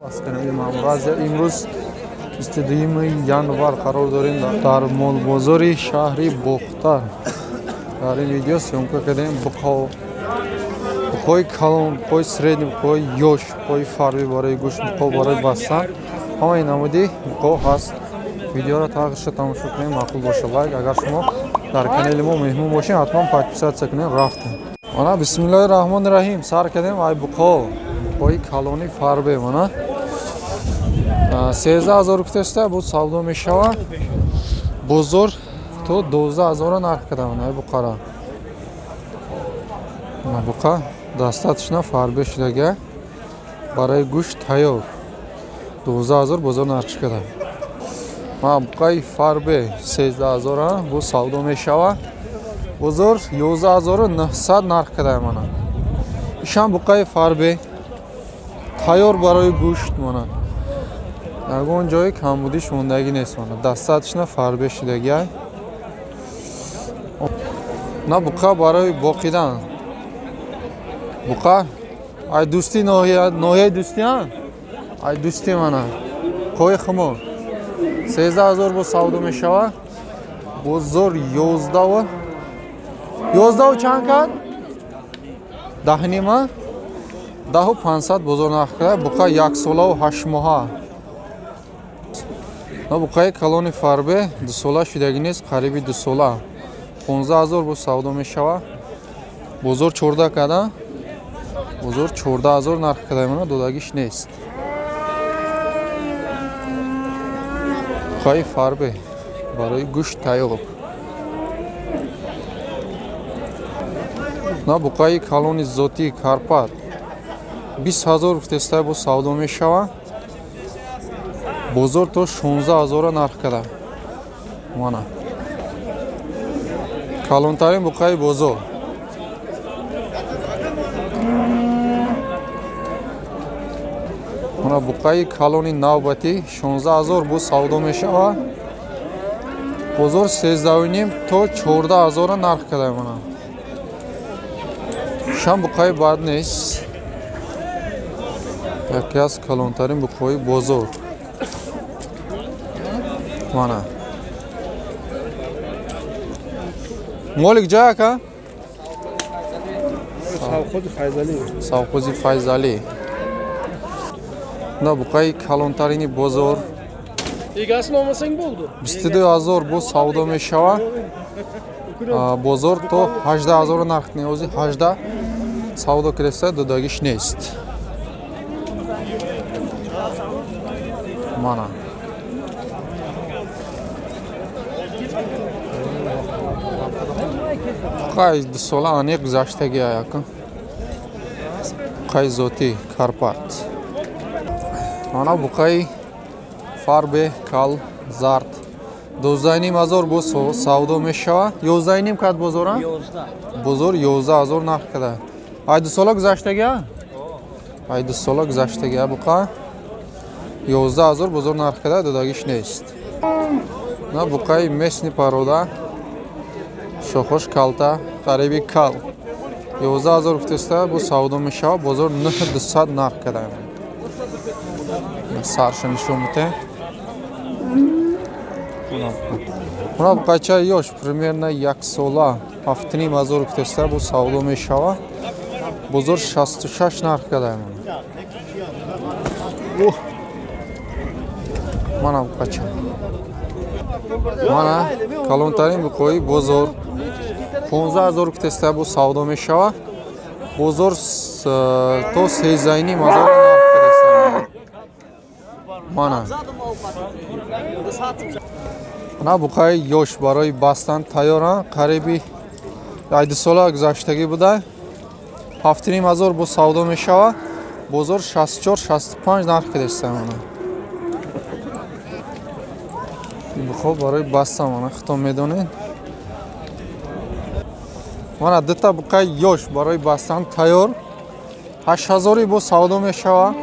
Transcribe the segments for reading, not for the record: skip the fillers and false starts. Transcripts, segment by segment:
Аз канали Мамуразия имрӯз 22 январ қарор дорем дар молбозори шаҳри Бохтар. Дар ин видео съёмка кардем буқои калон, буқои средний, буқои ёш, буқои фарбӣ барои гӯшт, буқо барои бастан. Ҳамаи намуди буқо ҳаст. Видеоро та охирша тамошо кунем, маъқул боша лайк. Агар шумо дар канали мо меҳмон бошед, ҳатман подписаться кунед. Рафтем. Мана бисмиллоҳи раҳмони раҳим сар кардем ай буқо. Буқои калони фарбе мана. 13 000 гуфтаста буд савдо мешавад. Бозор то 12 000 нарх кардам ай буқара. Буқа достаточно фарбе шудага, барои гӯшт тайёр. 12 000 бозор нархш кардам. Буқаи фарбе 13 000 бу савдо мешавад. Бозор 11 900 нарх кардам мана. Ишам буқаи фарбе тайёр барои гӯшт мана. Ягон ҷои камбудиш мондагӣ нест мана. Достаточно фарбе шудагиай. На буқа барои боқидан. Буқа ай дӯстӣ ноҳияи дӯстӣ а? Ай дӯстӣ мана. Қои хумо. 13 000 бо савдо мешавад. Бозор 11 11 чанд кард? 10,5 10 500 бозор нарх кард. Буқа 1 солаву 8 моҳа. Буқаи калони фарбе 2 сола шудагӣ нест, қариби 2 сола. 15 000 бо савдо мешавад. Бозор 14 карда. Бозор 14 000 нарх карда мана, додагиш нест. Буқаи фарбе барои гӯшт тайёр. На буқаи калони зотии Карпат 20 000 гуфтеста бо савдо мешавад. Бозор то 16 000 нарх карда. Мана. Калонтарин буқаи бозор. Мана буқаи калони навбатӣ 16 000 бо савдо мешавад. Бозор 13,5 то 14 000 нарх карда мана. Шам буқаи бад нест. Яке аз калонтарин буқои бозор. Мана. Молик ҷа ака? Совхози Файзалӣ. Совхози Файзалӣ. На буқаи калонтарини бозор. Egasini olmasang bo'ldi. 22 000 бо савдо мешавад. Бозор то 18 000 нарх неози 18 савдо креста додагиш нест. Мана. Буқаи 2 сола аниқ гузаштаги аяка. Буқаи зотӣ Карпат. Мана буқаи фарбе кал зард 12,5 ҳазор бо савдо мешавад. 11,5 кад бозора? Бозор 11 000 нарх када. Ай 2 сола гузаштаги? Ай 2 сола гузаштаги буқа. 11 000 бозор нарх када, додагиш нест. На буқаи местный порода. Шохош калта, қариби кал. 11 000 гуфтеста бо савдо мешавад. Бозор 9200 нарх када. Сарша нишон мете. Мана буқача ёш примерно 1 сола 7,5 ҳазор гуфтеста бо савдо мешавад. Бозор 66 нарх када. Мана буқача. Мана калонтарин буқои бозор 15 000 гуфтеста бо савдо мешавад. Бозор то 13,5 ҳазор нарх кадаста. Мана. Мана буқаи ёш барои бастан тайёранд. Қариби ай 2 сола гузаштагӣ буда. 7,5 ҳазор бо савдо мешавад. Бозор 64 65 нарх кадаста мана. Буқо барои бастан мана худтон медонед. Мана дута буқаи ёш барои бастан тайёр. 8000 бо савдо мешавад.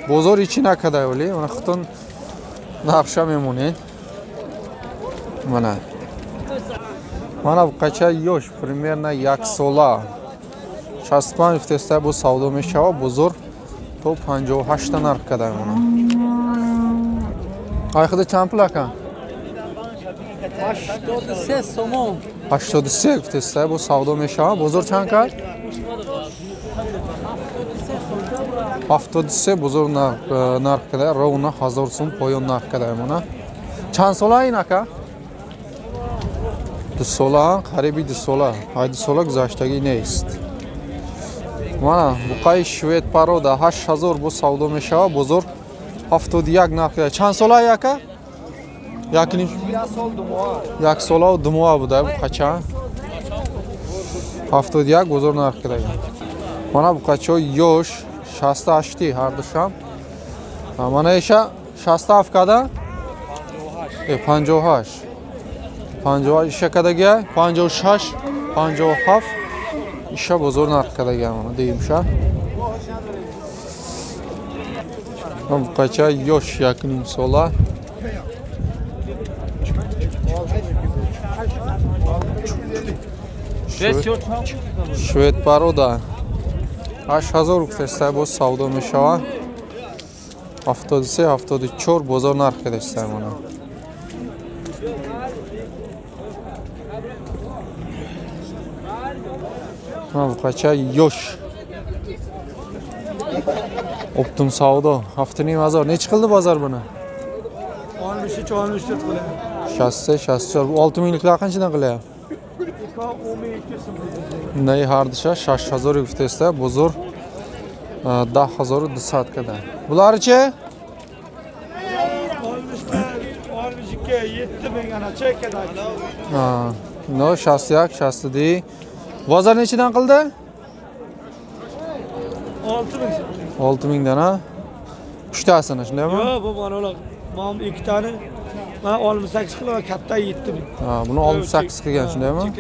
Бозор ҳичи накарда вале мана худтон нақша мемонед. Мана. Мана буқача ёш примерно 1 сола. 65 гуфтеста бо савдо мешавад. Бозор То 58 та нарх кадай мона. Ай худа чанд пул ака? 83 сомон. 83 гуфтеста, бо савдо мешава. Бозор чанд кард? 73 бозор нарх кадай, ровно 1000 сум поён нарх кадай мона. Чанд сола ин ака? 2 сола, қариби 2 сола. Ай 2 сола гузаштагӣ нест. Мана буқаи швед парода 8000 бо савдо мешава, бозор 71 нарх кадай. Чанд сола ака? Як сола 2 моҳ буда буқача. 71 бозор нарх кадай. Мана буқачо ёш 68 ҳардушам. Мана иша 67 када? 58. 58 иша кадагия? 56, 57 иша бозор нарх кадагия мана дейимша. Буқача ёш 1,5 сола. Швед парода 8000 гуфтеста, боз савдо мешава. 73, 74 бозор нарх кадаста мана. Буқача ёш. Оптум савдо 7500. Nechi qildi bozor buni? 63, 64 qilyapti. 63, 64. 6000liklar qanchadan qilyapti? Най ҳардуша 6000 гуфтеста, бозор 10200 када. Булари че? 62, 7000 ana chekada. Ha, no 61, 62. Bozor nechidan qildi? 6000. 6000 dan ha? Uchtasini, shundaymi? Yo'q, bu mana ular. Mana ikki tane. Mana 68 qilgan, katta 7000. Ha, buni 68 qilgan, shundaymi?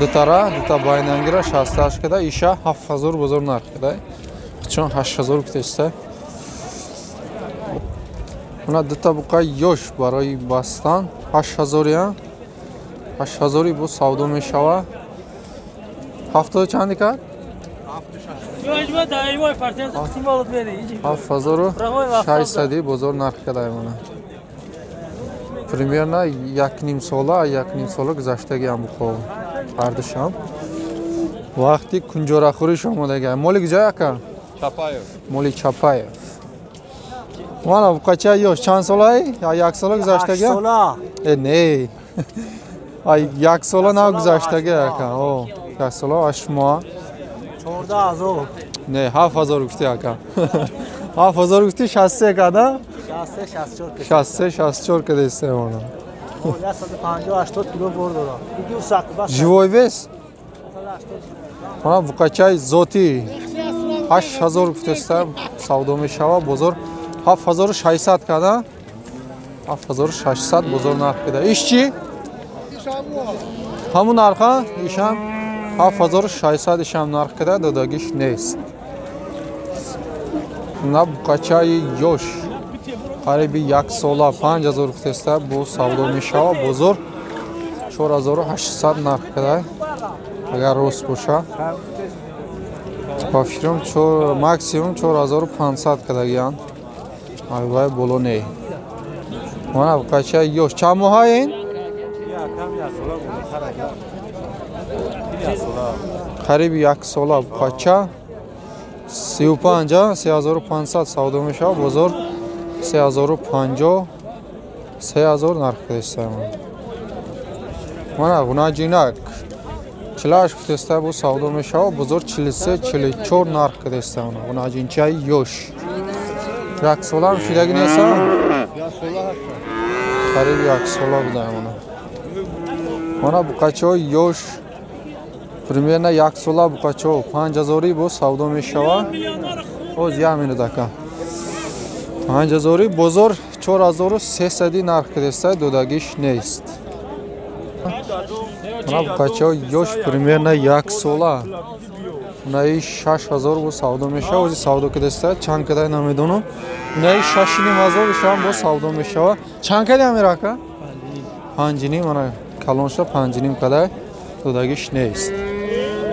Дутара, дута байнанgira 68 када, иша 7000 бозор нарх када. Чун 8000 гуфтеста. Мана дута буқа ёш барои бастан 8000 я. 8000 бу савдо мешава. 70 чанд кард? 7600 бозор нарх када мана. Примерно 1,5 сола, 1,5 сола гузаштагиам буқо. Ҳардушам. Вақти кунҷорахӯриш омодага. Моли куҷо ака? Чапаев. Моли Чапаев. Мана буқача ёш чанд солаи? Як сола гузаштага? 8 сола. Не. Ай як сола нав гузаштага ака. О, як сола 8 моҳ. 14000. Не, 7000 гуфти ака. 7000 гуфти 63 када? 63, 64. 63, 64 када истемона. 150, 80 кило бор дорам. Живой вес? Мана буқачаи зотӣ 8000 гуфтеста савдо мешава, бозор 7600 када? 7600 бозор нарх када. Иш чӣ? Ҳамун нарха? Ишам 7600 ишам нарх када, додагиш нест. На буқачаи ёш қариби як сола 5000 гуфтеста бо савдо мешава, бозор 4800 нарх када. Агар рост боша ба фикрам максимум 4500 кадагиян. Айвай боло не. Мана буқача ёш чанд моҳа ин? Қариби як сола буқача 35, 3500 савдо мешава, бозор 3050, 3000 нарх кадеста. Мана гунаҷинак 48 гуфтеста бо савдо мешава, бозор 43, 44 нарх кадеста. Гунаҷинчаи ёш. Як солам шидаги неста? Қариб як сола буда мана. Мана буқачаҳои ёш примерно як сола буқачаҳо 5000 бо савдо мешава. Оз як минут ака. 5000 бозор 4300 нарх кадеста, додагиш нест. Мана буқачаҳо ёш примерно як сола. Унаи 6000 бо савдо мешава, ози савдо кадеста, чанд кадай намедонам. Унаи 6500 ишам бо савдо мешава. Чанд кадай амир ака? 5,5, мана калонша 5,5 кадай, додагиш нест.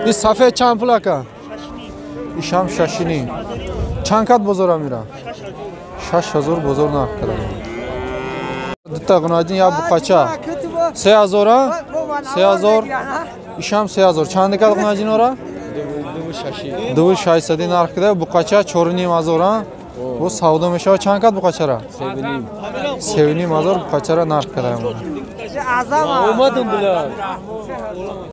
Ин сафед чанд пул ака? Ишам 6,5. Чанд кат бозора мира? 6000 бозор нарх карда. Дута ғунаҷин, як буқача. 3000, 3000. Ишам 3000. Чанд кат ғунаҷинора? 2600 нарх карда. Буқача 4500. Бу савдо мешавад. Чанд кат буқачара? 3500 буқачара нарх карда. Омадам, бля.